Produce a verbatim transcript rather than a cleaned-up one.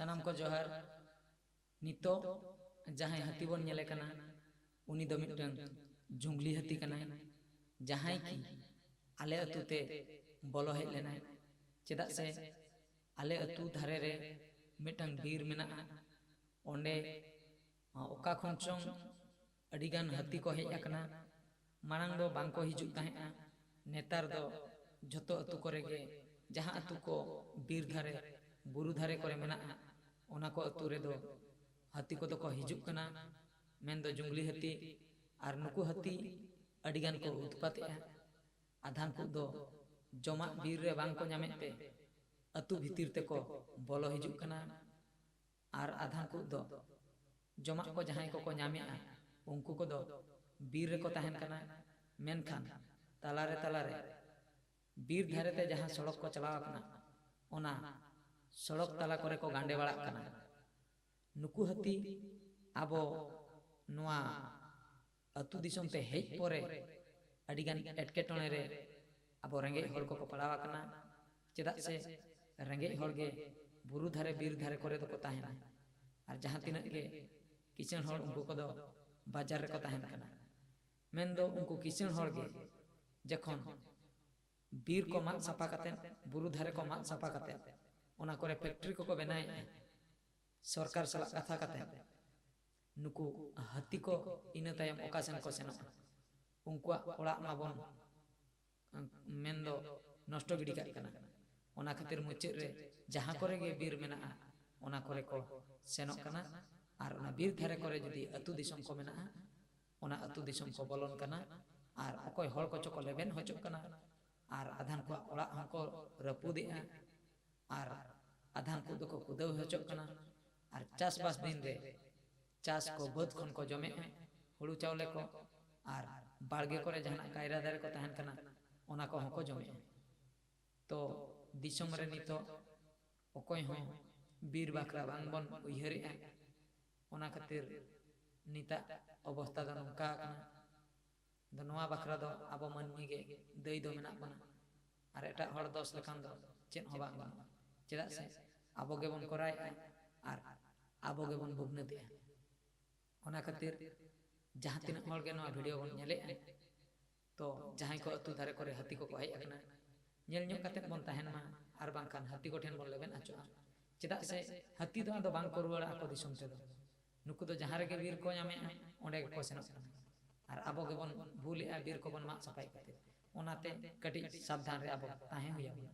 ᱥᱟᱱᱟᱢ ᱠᱚ ᱡᱚᱦᱟᱨ᱾ ᱱᱤᱛᱚᱜ ᱡᱟᱦᱟᱸᱭ ᱦᱟᱹᱛᱤ ᱵᱚᱱ ᱧᱮᱞᱮ ᱠᱟᱱᱟ, ᱩᱱᱤ ᱫᱚ ᱢᱤᱫᱴᱟᱝ ᱡᱩᱝᱞᱤ ᱦᱟᱹᱛᱤ ᱠᱟᱱᱟᱭ, ᱡᱟᱦᱟᱸᱭ ᱠᱤ ᱟᱞᱮ ᱟᱹᱛᱩ ᱛᱮ ᱵᱚᱞᱚ ᱦᱮᱡ ᱞᱮᱱᱟᱭ᱾ ᱪᱮᱫᱟᱜ ᱥᱮ ᱟᱞᱮ ᱟᱹᱛᱩ ᱫᱷᱟᱨᱮ ᱨᱮ ᱢᱤᱫᱴᱟᱝ ᱵᱤᱨ ᱢᱮᱱᱟᱜᱼᱟ᱾ ᱚᱸᱰᱮ ᱚᱠᱟ ᱠᱷᱚᱱ ᱪᱚᱝ ᱟᱹᱰᱤᱜᱟᱱ ᱦᱟᱹᱛᱤ ᱠᱚ ᱦᱮᱡ ᱟᱠᱟᱱᱟ᱾ ᱢᱟᱲᱟᱝ ᱫᱚ ᱵᱟᱝ ᱠᱚ ᱦᱤᱡᱩᱜ ᱛᱟᱦᱮᱸᱫᱼᱟ᱾ ᱱᱮᱛᱟᱨ ᱫᱚ ᱡᱷᱚᱛᱚ ᱟᱹᱛᱩ ᱠᱚᱨᱮ ᱜᱮ, ᱡᱟᱦᱟᱸ ᱟᱹᱛᱩ ᱠᱚ ᱵᱤᱨ ᱫᱷᱟᱨᱮ, ᱵᱩᱨᱩ ᱫᱷᱟᱨᱮ ᱠᱚᱨᱮ ᱢᱮᱱᱟᱜᱼᱟ, ᱚᱱᱟ ᱠᱚ ᱟᱹᱛᱩ ᱨᱮᱫᱚ ᱦᱟᱹᱛᱤ ᱠᱚᱫᱚ ᱠᱚ ᱦᱤᱡᱩᱜ ᱠᱟᱱᱟ, ᱢᱮᱱᱫᱚ ᱡᱩᱝᱞᱤ ᱦᱟᱹᱛᱤ᱾ ᱟᱨ ᱱᱩᱠᱩ ᱦᱟᱹᱛᱤ ᱟᱹᱰᱤᱜᱟᱱ ᱠᱚ ᱩᱛᱯᱟᱛᱮᱜᱼᱟ᱾ ᱟᱫᱷᱟᱱ ᱠᱚ ᱫᱚ ᱡᱚᱢᱟᱜ ᱵᱤᱨ ᱨᱮ ᱵᱟᱝ ᱠᱚ ᱧᱟᱢᱮᱫ ᱛᱮ ᱟᱹᱛᱩ ᱵᱷᱤᱛᱤᱨ ᱛᱮᱠᱚ ᱵᱚᱞᱚ ᱦᱤᱡᱩᱜ ᱠᱟᱱᱟ᱾ ᱟᱨ ᱟᱫᱷᱟᱱ ᱠᱚ ᱫᱚ ᱡᱚᱢᱟᱜ ᱠᱚ ᱡᱟᱦᱟᱸᱭ ᱠᱚᱠᱚ ᱧᱟᱢᱮᱜᱼᱟ, ᱩᱱᱠᱩ ᱠᱚᱫᱚ ᱵᱤᱨ ᱨᱮᱠᱚ ᱛᱟᱦᱮᱱ ᱠᱟᱱᱟ᱾ ᱢᱮᱱᱠᱷᱟᱱ ᱛᱟᱞᱟᱨᱮ ᱛᱟᱞᱟᱨᱮ ᱵᱤᱨ ᱫᱷᱟᱨᱮ ᱛᱮ ᱡᱟᱦᱟᱸ ᱥᱚᱲᱚᱠ ᱠᱚ ᱪᱟᱞᱟᱣ ᱟᱠᱟᱱᱟ, ᱚᱱᱟ ᱥᱚᱲᱚᱠ ᱛᱟᱞᱟ ᱠᱚᱨᱮ ᱠᱚ ᱜᱟᱸᱰᱮ ᱵᱟᱲᱟᱜ ᱠᱟᱱᱟ᱾ ᱱᱩᱠᱩ ᱦᱟᱹᱛᱤ ᱟᱵᱚ ᱱᱚᱣᱟ ᱟᱹᱛᱩ ᱫᱤᱥᱚᱢ ᱛᱮ ᱦᱮᱡ ᱯᱚᱨᱮ ᱟᱹᱰᱤᱜᱟᱱ ᱮᱴᱠᱮᱴᱚᱬᱮ ᱨᱮ ᱟᱵᱚ ᱨᱮᱸᱜᱮᱡ ᱦᱚᱲ ᱠᱚᱠᱚ ᱯᱟᱲᱟᱣ ᱟᱠᱟᱱᱟ᱾ ᱪᱮᱫᱟᱜ ᱥᱮ ᱨᱮᱸᱜᱮᱡ ᱦᱚᱲ ᱜᱮ ᱵᱩᱨᱩ ᱫᱷᱟᱨᱮ ᱵᱤᱨ ᱫᱷᱟᱨᱮ ᱠᱚᱨᱮ ᱫᱚᱠᱚ ᱛᱟᱦᱮᱱᱟ, ᱟᱨ ᱡᱟᱦᱟᱸ ᱛᱤᱱᱟᱹᱜ ᱜᱮ ᱠᱤᱥᱟᱹᱬ ᱦᱚᱲ, ᱩᱱᱠᱩ ᱠᱚᱫᱚ ᱵᱟᱡᱟᱨ ᱨᱮᱠᱚ ᱛᱟᱦᱮᱱ ᱠᱟᱱᱟ᱾ ᱢᱮᱱᱫᱚ ᱩᱱᱠᱩ ᱠᱤᱥᱟᱹᱬ ᱦᱚᱲ ᱜᱮ ᱡᱚᱠᱷᱚᱱ ᱵᱤᱨ ᱠᱚ ᱢᱟᱜ ᱥᱟᱯᱷᱟ ᱠᱟᱛᱮ, ᱵᱩᱨᱩ ᱫᱷᱟᱨᱮ ᱠᱚ ᱢᱟᱜ ᱥᱟᱯᱷᱟ ᱠᱟᱛᱮ, ᱚᱱᱟ ᱠᱚᱨᱮ ᱯᱷᱮᱠᱴᱨᱤ ᱠᱚᱠᱚ ᱵᱮᱱᱟᱣᱮᱫᱼᱟ ᱥᱚᱨᱠᱟᱨ ᱥᱟᱞᱟᱜ ᱠᱟᱛᱷᱟ ᱠᱟᱛᱮ, ᱱᱩᱠᱩ ᱦᱟᱹᱛᱤ ᱠᱚ ᱤᱱᱟᱹ ᱛᱟᱭᱚᱢ ᱚᱠᱟ ᱥᱮᱱ ᱠᱚ ᱥᱮᱱᱚᱜᱼᱟ? ᱩᱱᱠᱩᱣᱟᱜ ᱚᱲᱟᱜ ᱢᱟᱵᱚᱱ ᱢᱮᱱᱫᱚ ᱱᱚᱥᱴᱚ ᱜᱤᱰᱤ ᱠᱟᱜ ᱠᱟᱱᱟ᱾ ᱚᱱᱟ ᱠᱷᱟᱹᱛᱤᱨ ᱢᱩᱪᱟᱹᱫ ᱨᱮ ᱡᱟᱦᱟᱸ ᱠᱚᱨᱮ ᱜᱮ ᱵᱤᱨ ᱢᱮᱱᱟᱜᱼᱟ, ᱚᱱᱟ ᱠᱚᱨᱮ ᱠᱚ ᱥᱮᱱᱚᱜ ᱠᱟᱱᱟ᱾ ᱟᱨ ᱚᱱᱟ ᱵᱤᱨ ᱫᱷᱟᱨᱮ ᱠᱚᱨᱮ ᱡᱩᱫᱤ ᱟᱹᱛᱩ ᱫᱤᱥᱚᱢ ᱠᱚ ᱢᱮᱱᱟᱜᱼᱟ, ᱚᱱᱟ ᱟᱹᱛᱩ ᱫᱤᱥᱚᱢ ᱠᱚ ᱵᱚᱞᱚᱱ ᱠᱟᱱᱟ᱾ ᱟᱨ ᱚᱠᱚᱭ ᱦᱚᱲ ᱠᱚᱪᱚ ᱠᱚ ᱞᱮᱵᱮᱫ ᱦᱚᱪᱚᱜ ᱠᱟᱱᱟ, ᱟᱨ ᱟᱫᱷᱟᱱ ᱠᱚᱣᱟᱜ ᱚᱲᱟᱜ ᱦᱚᱸᱠᱚ ᱨᱟᱹᱯᱩᱫᱮᱜᱼᱟ, ᱟᱨ ᱟᱫᱷᱟᱱ ᱠᱚ ᱫᱚᱠᱚ ᱠᱩᱫᱟᱹᱣ ᱦᱚᱪᱚᱜ ᱠᱟᱱᱟ᱾ ᱟᱨ ᱪᱟᱥᱵᱟᱥ ᱫᱤᱱ ᱨᱮ ᱪᱟᱥ ᱠᱚ ᱵᱟᱹᱫᱽ ᱠᱷᱚᱱ ᱠᱚ ᱡᱚᱢᱮᱜᱼᱟ, ᱦᱩᱲᱩ ᱪᱟᱣᱞᱮ ᱠᱚ, ᱟᱨ ᱵᱟᱲᱜᱮ ᱠᱚᱨᱮ ᱡᱟᱦᱟᱱᱟᱜ ᱠᱟᱭᱨᱟ ᱫᱟᱨᱮ ᱠᱚ ᱛᱟᱦᱮᱱ ᱠᱟᱱᱟ, ᱚᱱᱟ ᱠᱚᱦᱚᱸ ᱠᱚ ᱡᱚᱢᱮᱜᱼᱟ᱾ ᱛᱚ ᱫᱤᱥᱚᱢ ᱨᱮ ᱱᱤᱛᱚᱜ ᱚᱠᱚᱭ ᱦᱚᱸ ᱵᱤᱨ ᱵᱟᱠᱷᱨᱟ ᱵᱟᱝᱵᱚᱱ ᱩᱭᱦᱟᱹᱨᱮᱜᱼᱟ᱾ ᱚᱱᱟ ᱠᱷᱟᱹᱛᱤᱨ ᱱᱤᱛᱟᱜ ᱚᱵᱚᱥᱛᱷᱟ ᱫᱚ ᱱᱚᱝᱠᱟ ᱟᱠᱟᱱᱟ᱾ ᱟᱫᱚ ᱱᱚᱣᱟ ᱵᱟᱠᱷᱨᱟ ᱫᱚ ᱟᱵᱚ ᱢᱟᱹᱱᱢᱤ ᱜᱮ ᱫᱟᱹᱭ ᱫᱚ ᱢᱮᱱᱟᱜ ᱵᱚᱱᱟ, ᱟᱨ ᱮᱴᱟᱜ ᱦᱚᱲ ᱫᱚᱥ ᱞᱮᱠᱷᱟᱱ ᱫᱚ ᱪᱮᱫ ᱦᱚᱸ ᱵᱟᱝ ᱜᱟᱱᱚᱜᱼᱟ᱾ ᱪᱮᱫᱟᱜ ᱥᱮ ᱟᱵᱚ ᱜᱮᱵᱚᱱ ᱠᱚᱨᱟᱣᱮᱫᱼᱟ, ᱟᱨ ᱟᱵᱚ ᱜᱮᱵᱚᱱ ᱵᱷᱩᱜᱽᱱᱟᱹᱛᱮᱜᱼᱟ᱾ ᱚᱱᱟ ᱠᱷᱟᱹᱛᱤᱨ ᱡᱟᱦᱟᱸ ᱛᱤᱱᱟᱹᱜ ᱦᱚᱲ ᱜᱮ ᱱᱚᱣᱟ ᱵᱷᱤᱰᱤᱭᱳ ᱵᱚᱱ ᱧᱮᱞᱮᱜᱼᱟ, ᱛᱚ ᱡᱟᱦᱟᱸᱭ ᱠᱚ ᱟᱹᱛᱩ ᱫᱷᱟᱨᱮ ᱠᱚᱨᱮ ᱦᱟᱹᱛᱤ ᱠᱚᱠᱚ ᱦᱮᱡ ᱟᱠᱟᱱᱟ, ᱧᱮᱞ ᱧᱚᱜ ᱠᱟᱛᱮᱫ ᱵᱚᱱ ᱛᱟᱦᱮᱱ ᱢᱟ, ᱟᱨ ᱵᱟᱝᱠᱷᱟᱱ ᱦᱟᱹᱛᱤ ᱠᱚᱴᱷᱮᱱ ᱵᱚᱱ ᱞᱮᱵᱮᱫ ᱦᱚᱪᱚᱜᱼᱟ᱾ ᱪᱮᱫᱟᱜ ᱥᱮ ᱦᱟᱹᱛᱤ ᱫᱚ ᱟᱫᱚ ᱵᱟᱝ ᱠᱚ ᱨᱩᱣᱟᱹᱲᱟ ᱟᱠᱚ ᱫᱤᱥᱚᱢ ᱛᱮᱫᱚ᱾ ᱱᱩᱠᱩ ᱫᱚ ᱡᱟᱦᱟᱸ ᱨᱮᱜᱮ ᱵᱤᱨ ᱠᱚ ᱧᱟᱢᱮᱜᱼᱟ, ᱚᱸᱰᱮ ᱜᱮᱠᱚ ᱥᱮᱱᱚᱜ ᱠᱟᱱᱟ᱾ ᱟᱨ ᱟᱵᱚ ᱜᱮᱵᱚᱱ ᱵᱷᱩᱞᱮᱜᱼᱟ ᱵᱤᱨ ᱠᱚᱵᱚᱱ ᱢᱟᱜ ᱥᱟᱯᱷᱟᱭᱮᱫ ᱠᱷᱟᱹᱛᱤᱨ᱾ ᱚᱱᱟᱛᱮ ᱠᱟᱹᱴᱤᱡ ᱥᱟᱵᱫᱷᱟᱱ ᱨᱮ ᱟᱵᱚ ᱛᱟᱦᱮᱸ ᱦᱩᱭ ᱟᱵᱚᱱᱟ᱾